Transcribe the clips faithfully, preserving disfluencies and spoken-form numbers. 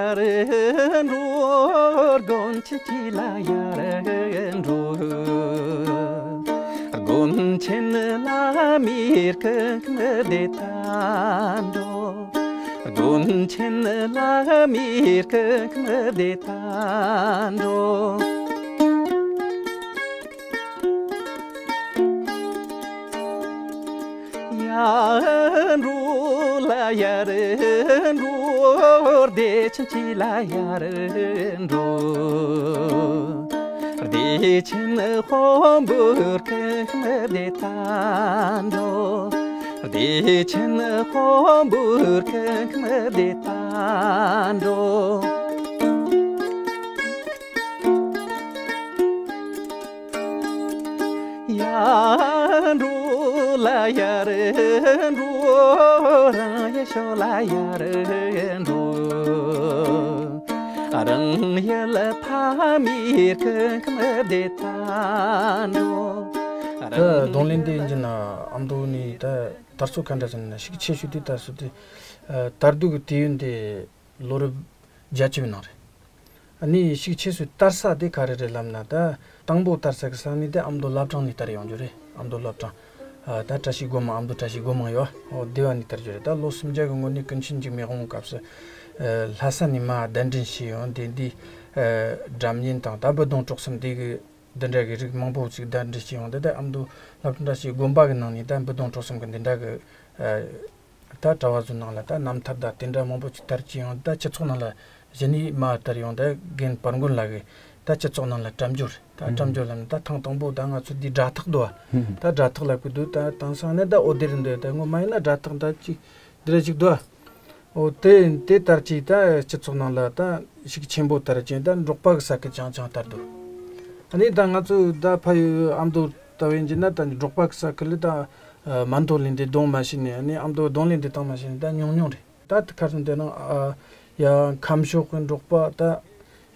ཡར་འགྲོ། དགོན་ཆེན་གཅིག་ལ་ཡར་འགྲོ། དགོན་ཆེན་བླ་མའི་སྐུ་ཁམས་བདེ་ལྟར་འགྲོ། དགོན་ཆེན་བླ་མའི་སྐུ་ཁམས་བདེ་ལྟར་འགྲོ། ཡར་འགྲོ་ལ་ཡར་འགྲོ། བདེ་ཆེན་གཅིག་ལ་ཡར་འགྲོ། བདེ་ཆེན་དཔོན་པོའི་སྐུ་ཁམས་བདེ་ལྟར་འགྲོ། བདེ་ཆེན་དཔོན་པོའི་སྐུ་ཁམས་བདེ་ལྟར་འགྲོ། ཡར་འགྲོ་ལ་ཡར་འགྲོ། རང་ཡུལ་ཕྱོགས་ལ་ཡར་འགྲོ། རང་ཡུལ་ཕ་མའི་སྐུ་ཁམས་བདེ་ལྟར་འགྲོ། ད་རྡུང་ལེན་དེ་ཡིན་གྱི་ན་ཨ་མདོ་ནས་ད་དར་སྲོལ་ག་འདྲ་ཟེར་ན་ཤུགས་ཆེ་ཤོས་དེ་ད་སོ་དེ་དར་སྡུག་གི་དུས་ཡུན་དེ་ལོ་རབས་བརྒྱད་ཅུ་བའི་ནང་རེད། ཨ་ནི་ཤུགས་ཆེ་ཤོས་དར་ས་དེ་ག་རེ་རེད་ལབ་ན། ད་དང་པོ་དར་ས་གི་ས་གནས་དེ་ཨ་མདོ་བླ་བྲང་ནས་དར་ཡོང་རྒྱུ་རེད། ཨ་མདོ་བླ་བྲང་། ཨ་ད་བཀྲ་ཤིས་སྒོ་མང་། ཨ་མདོ་བཀྲ་ཤིས་སྒོ་མང་ཡོད། འོ་སྡེ་བ་ནས་དར་རྒྱུ་རེད། ད་ལོ་སུམ་བརྒྱ་གི་སྔོན་ནས་ཀུན་མཁྱེན་འཇིགས་མེད་དབང་སྐབས་སུ་ལྷ་ས་ནས་མར་གདན་འདྲེན་བྱས་ཡོང་། དེ་འདི་སྒྲ་སྙན་དང་ད་འབུད་རྡུང་གྲོགས་གསུམ་དེ་གི་འདི་འདྲ་གི་རིགས་མང་པོ་ཅིག་གདན་འདྲེན་བྱས་ཡོང་། དེ་ད་ཨ་མདོ་བླ་བྲང་བཀྲ་ཤིས་དགོན་པ་གི་ནང་ནས་ད་འབུད་རྡུང་གྲོགས་གསུམ་གི་འདི་འདྲ་གི་ད་གྲྭ་བ་ཚོའི་ནང་ལ་ད་རྣམ་ཐར་ད་དེ་འདྲ་མང་པོ་ཅིག་དར་གྱི་ཡོང་། ད་སྤྱི་ཚོགས་ནང་ལ་གཞི་ནས་མར་དར་ཡོང་། ད་རྒན་དཔལ་མགོན་ལགས་ཀྱིས་ད་སྤྱི་ཚོགས་ནང་ལ་དྲ་འབྱོར། ད་དྲ་འབྱོར་ལབ་ནས་ད་ཐེངས་དང་པོ་ད་ང་ཚོ་འདི་སྒྲ་ཐག་འདུག་བ། ད་སྒྲ་ཐག་ལབ་ཀྱི་འདུག་ད་དེང་སང་ནི་ད་ཨོ་དེ་རེད་འདུག་ད་ངོ་མ་ཡིན་ན་སྒྲ་ཐག་ད་ཅིག་འདི་རེད་ཅིག་འདུག་བ། འོ་དེ་དེ་ལྟར་གྱིས་ད་སྤྱི་ཚོགས་ནང་ལ་ད་ཤུགས་ཆེན་པོ་དར་གྱིས་ད་འབྲོག་པ་གི་ས་ཁུལ་རྐྱང་རྐྱང་དར་འདུག་ཨ་ནི་ད་ང་ཚོ་ད་ཕ་ཡུལ་ཨ་མདོ་ལྟ་བུ་ཡིན་གྱི་ན་ད་འབྲོག་པ་གི་ས་ཁུལ་ལ་ད་མར་རྡུང་ལེན་དེ་གཏོང་མ་ཤེས་ནས། ཨ་ནི་ཨ་མདོ་རྡུང་ལེན་དེ་བཏང་མ་ཤེས་ནས་ད་ཉུང་ཉུང་རེད། ད་ཁ་སང་དེ་ནང་ཨ་ཡ་ཁམས་ཕྱོགས་ཀྱི་འབྲོག་པ་ད་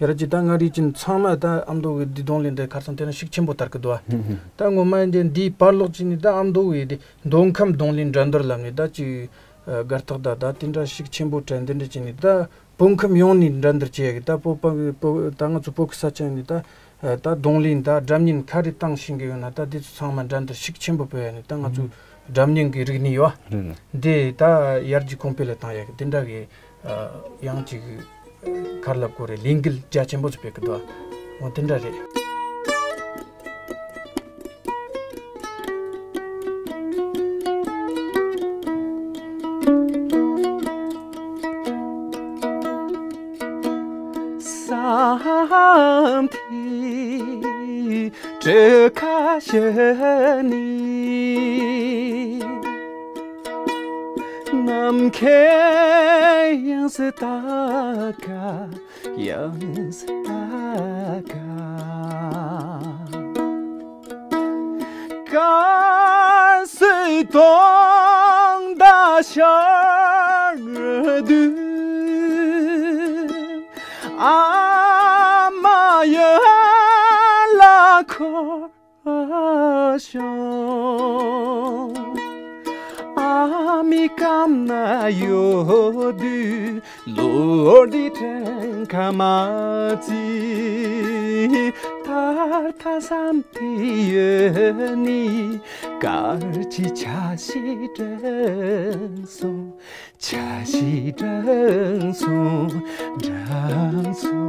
ཡར་གྱི་ད་མངའ་རིས་ཅན་ཚང་མ་ད་ཨ་མདོ་གི་འདི་རྡུང་ལེན་དེ་ཁ་སང་དེ་ནང་ཤུགས་ཆེན་པོ་དར་གི་འདུག་བ། ད་ངོ་མ་ཡིན་དེ་འདིའི་བར་ལོག་ཅིག་ནས་ད་ཨ་མདོ་གི་དེ་མདོ་ཁམས་རྡུང་ལེན་འགྲན་བསྡུར་ལབ་ནས་ད་ཅིག་ཨ་སྒར་ཐག་ད་ད་དེ་འདྲ་ཤུགས་ཆེན་པོ་དྲན་འདི་འདྲ་བྱས་ནས་ད་བོད་ཁམས་ཡོངས་ནས་འགྲན་བསྡུར་བྱེད་ཡ་གི་ད་བོད་པ་གི་བོད་ད་ང་ཚོ་བོད་ཀྱི་ས་ཆ་ནས་ད་ད་རྡུང་ལེན་ད་སྒྲ་སྙན་ག་རེ་བཏང་ཤེས་གི་ཡོད་ན་ད་དེ་ཚོ་ཚང་མ་འགྲན་བསྡུར་ཤུགས་ཆེན་པོ་སྤེལ་ཡ་ནས་ད་ང་ཚོ་སྒྲ་སྙན་གི་རིག་གནས་ཡོད། རེད་རེད། འདི་ད་ཡར་རྒྱས་གོང་འཕེལ་ལ་བཏང་ཡ་གི་དེ་འདྲ་གི་ཡང་ཅིག་ག་རེ་ལབ་དགོས་རེད། ལས་འགུལ་རྒྱ་ཆེན་པོ་ཞིག་སྤེལ་གི་འདུག་འོ་དེ་འདྲ་རེད། བསམ་མཐའི་གྲུ་ཁ་ཕྱེ་ནས། ནམ་མཁའི་དབྱིངས་སུ་ལྟ་ག་ཡང་ས་ག་དཀར་གསལ་སྟོང་ཟླ་ཤར་དུས། ཨ་མ་ཡར་ལ་འཁོར་ཞོག་ཨ་མའི་རྐངམ་ན་ཡོད་དུས། ལོ་འདི་དྲན་ག་མ་བརྩི། ད་ལྟ་བསམ་དེ་ཡོད་ནི། གར་གྱི་ཆ་ཤས་དྲན་སོང་། ཆ་ཤས་དྲན་སོང་། དྲན་སོང་།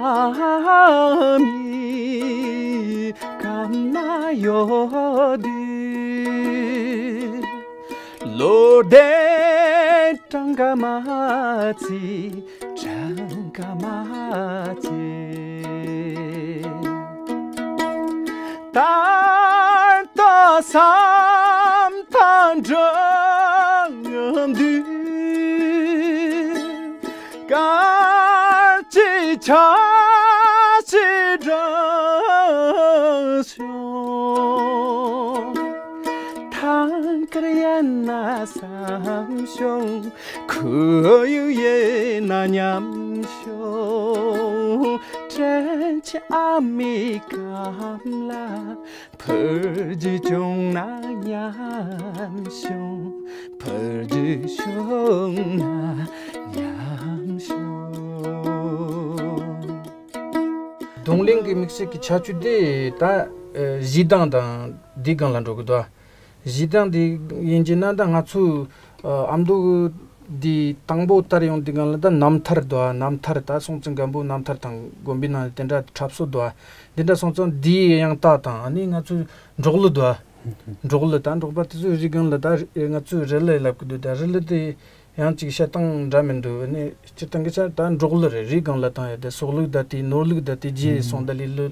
ཨ་མའི་རྐངམ་ན་ཡོད་དུས། ལོ་ཟླའི་གྲངས་ཀ་མ་བརྩི། གྲངས་ཀ་མ་བརྩི། ད་ལྟ་བསམ་མཐའ་འགྲིམ་དུས། གར་གྱི་ཆ་ཤས་དྲན་སོང་། ད་ གངས་དཀར་ཡན་ན་བསམ་བྱུང་། ཁོར་ཡུག་ཡིན་ན་མཉམ་བྱུང་། དྲིན་ཆེན་ཨ་མའི་སྐམ་ལ། ཕུར་རྒྱུད་བྱུང་ན་མཉམ་བྱུང་། ཕུར་རྒྱུད་བྱུང་ན་མཉམ་བྱུང་། རྡུང་ལེན་གྱི་དམིགས་བསལ་གྱི་ཁྱད་ཆོས་དེ་ད་ཨ་གཞས་གདངས་དང་དེའི་སྒང་ལ་འགྲོ་གི་འདུག་གཞས་གདངས་དེ་ཡིན་གྱི་ན་ད་ང་ཚོའི་ཨ་མདོ་གི་དེ་དང་པོ་དར་ཡོང་དུས་སྒང་ལ་ད་རྣམ་ཐར་འདུག་རྣམ་ཐར། ད་སྲོང་བཙན་སྒམ་པོའི་རྣམ་ཐར་དང་དགོན་པའི་ནང་ནས་དེ་འདྲ་འཁྲབ་སྲོལ་འདུག་དེ་འདྲ་སོང་ཙང་དེའི་ཡང་ད་དང་ཨ་ནི་ང་ཚོའི་འབྲོག་གླུ་འདུག་འབྲོག་གླུ། ད་འབྲོག་པ་དེ་ཚོའི་རིགས་སྒང་ལ་ད་ང་ཚོའི་རི་གླུ་ལབ་གི་འདུག་ད་རི་གླུ་དེ་ཡང་ཅིག་བཤད་སྟངས་འདྲ་མི་འདུག་ཨ་ནི་སྤྱིར་བཏང་གི་ཆ་ད་འབྲོག་གླུ་རེད། རིའི་སྒང་ལ་བཏང་ཡ་དེ་སོག་ལུགས་ད་དེ་ནོར་ལུགས་ད་དེ་རྗེས་སོང་ད་ལི་གླུ་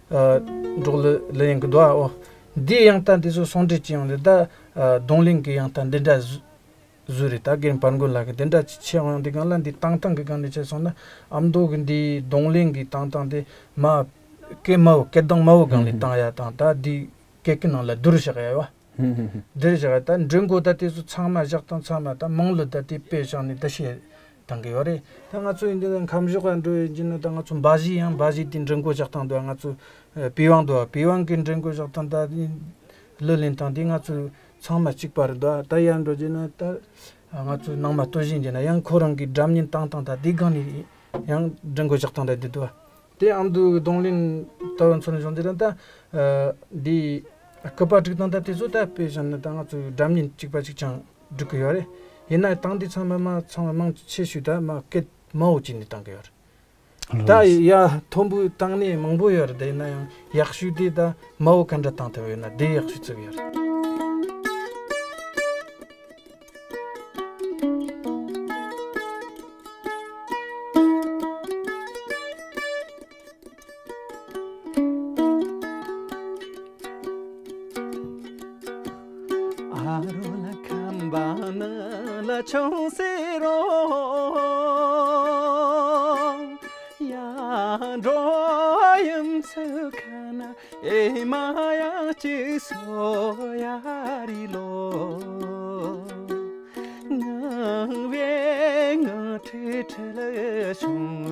ཨ་འབྲོག་གླུ་ལབ་ཡིན་གི་འདུག་ཨ་འོ། འདི་ཡང་ད་འདི་ཚོ་ཟུང་འབྲེལ་གྱི་ཡོང་དེ་ད་ཨ་རྡུང་ལེན་གྱི་ཡང་ད་འདི་འདྲ་བཟོས་རེད། ད་རྒན་དཔལ་མགོན་ལགས་ཀྱིས་འདི་འདྲ་ཅིག་བྱས་ཡོང་དེ་སྒང་ལ་འདི་བཏང་སྟངས་ཀྱི་སྒང་ནས་བྱས་སོང་ན་ཨ་མདོ་གི་འདི་རྡུང་ལེན་གྱི་བཏང་སྟངས་དེ་མ་སྐད་དམའ་བོ་སྐད་གདངས་དམའ་བོ་སྒང་ནས་བཏང་ཡ་དང་ད་འདི་སྐད་ཀྱི་ནང་ལ་བསྡུར་བཞག་ཡ་བ། འདིར་བཞག་ད་འགྲེང་བུ་ད་དེ་ཚོ་ཚང་མ་བཞག་སྟངས་ཚང་མ་ད་མང་ལོ་ད་དེ་དཔེ་བཞག་ནས་ད་བཤད་བཏང་གི་ཡོད་རེད། ད་ང་ཚོ་ཡིན་དུས་ཁམས་ཕྱོགས་ལ་འགྲོ་ཡིན་གྱི་ན་ད་ང་ཚོ་འབའ་གཞས་ཡང་འབའ་གཞས་དེ་འགྲེང་བུ་བཞག་སྟངས་འདུག་ང་ཚོ་པི་ཝང་འདུག་པི་ཝང་གི་འགྲེང་བུ་བཞག་སྟངས་ད་གླུ་ལེན་སྟངས་དེ་ང་ཚོ་ཚང་མ་གཅིག་པ་རེད་འདུག་ད་ཡར་འགྲོ་གྱི་ན་ད་ང་ཚོ་ནང་མ་སྟོད་གཞས་འདི་ན་ཡང་ཁོ་རང་གི་སྒྲ་སྙན་བཏང་སྟངས་ད་དེ་སྒང་ནས་ཡང་འགྲེང་བུ་བཞག་སྟངས་ད་དེ་འདུག་དེ་ཨ་མདོའི་རྡུང་ལེན་ལྟ་བུ་མཚོན་བྱུང་དེ་རེད་ད། འདི་སྐུད་པ་སྒྲིག་སྟངས་ད་དེ་ཚོ་ད་དཔེ་བཞག་ན་ད་ང་ཚོའི་སྒྲ་སྙན་གཅིག་པ་གཅིག་རྐྱང་སྒྲིག་གི་ཡོད་རེད། ཡིན་ན་དང་དེ་ཚང་མ་མ་ཚང་མ་མང་ཆེ་ཤོས་ད་མ་སྐད་དམའ་བོ་བྱས་ནས་བཏང་གི་ཡོད་རེད། ད་ཡ་མཐོན་པོའི་བཏང་ནས་མང་པོ་ཡོད་རེད། ཡིན་ན་ཡང་ཡག་ཤོས་དེ་ད་དམའ་བོ་ག་འདྲ་བཏང་ཐུབ་ཡོད་ན་དེ་ཡག་ཤོས་བརྩི་གི་ཡོད་རེད། ཨ་རོ་ལ་ཁམས་པ་ནི་ལ་ཆུང་སེ་རོ། ཡ་འགྲོ་ཡུམ་ཚུ་ཁ་ན་ཨེ་མ་ཡ་ཅི་སོ་ཡ་རི་ལོ། ངང་བའི་ངང་ཁྲི་ཁྲི་ལ་བྱུང་།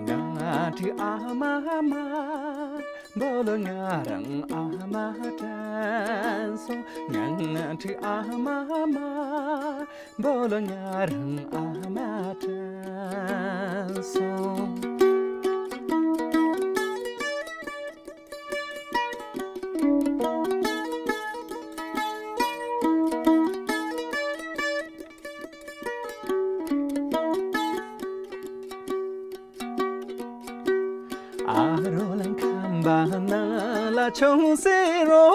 ང་ཁྲི་ཨ་མ་མ་འབོལ། ང་རང་ཨ་མ་དྲན་སོང་། ང་ཁྲི་ཨ་མ་མ་འབོལ། ང་རང་ཨ་མ་དྲན་སོང་། ཨ་རོ་ལ་ཁམས་པ་ནི་ལ་ཆུང་སེ་རོ།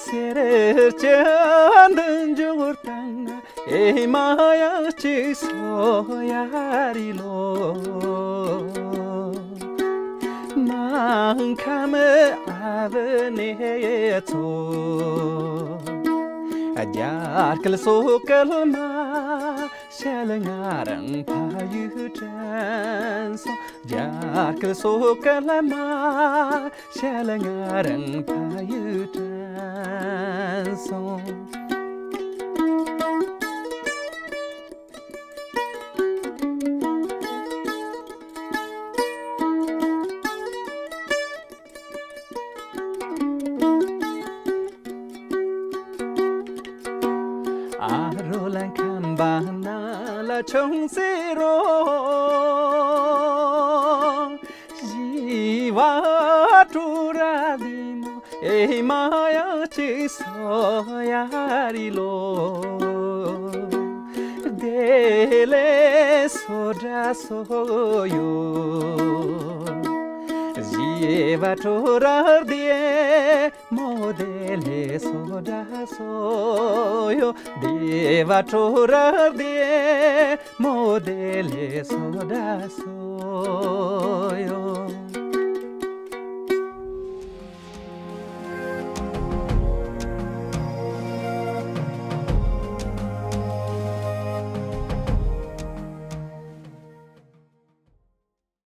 སེར་སྐྱ་འདི་འབྱོར་དང་ཨེ་མ་ཡ་ཅི་སོ་ཡ་རི་ལོ། ནང་ཁམས་ཨ་བུ་ནེ་ཚོ། རྒྱ་སྐད་སོག་སྐད་མ་བཤད། ང་རང་ཕ་ཡུལ་དྲན་སོང་། རྒྱ་སྐད་སོག་སྐད་མ་བཤད། ང་རང་ཕ་ཡུལ་དྲན་སོང་། ཨ་རོ་ལ་ཁམས་པ་ནི་ལ་ཆུང་སེ་རོ། བཞི་བ་དྲུག་ར་ལི་མོ་ཨེ་མ་ཡ་ཅི་སོ་ཡ་རི་ལོ། དེ་ལས་སོ་འདྲ་སོ་ཡོ། བཞི་བ་དྲུག་ར་ལི་མོ། དེ་ལས་སོ་འདྲ་སོ་ཡོ། བདེ་བ་དྲུག་ར་ལི་མོ། དེ་ལས་སོ་འདྲ་སོ་ཡོ།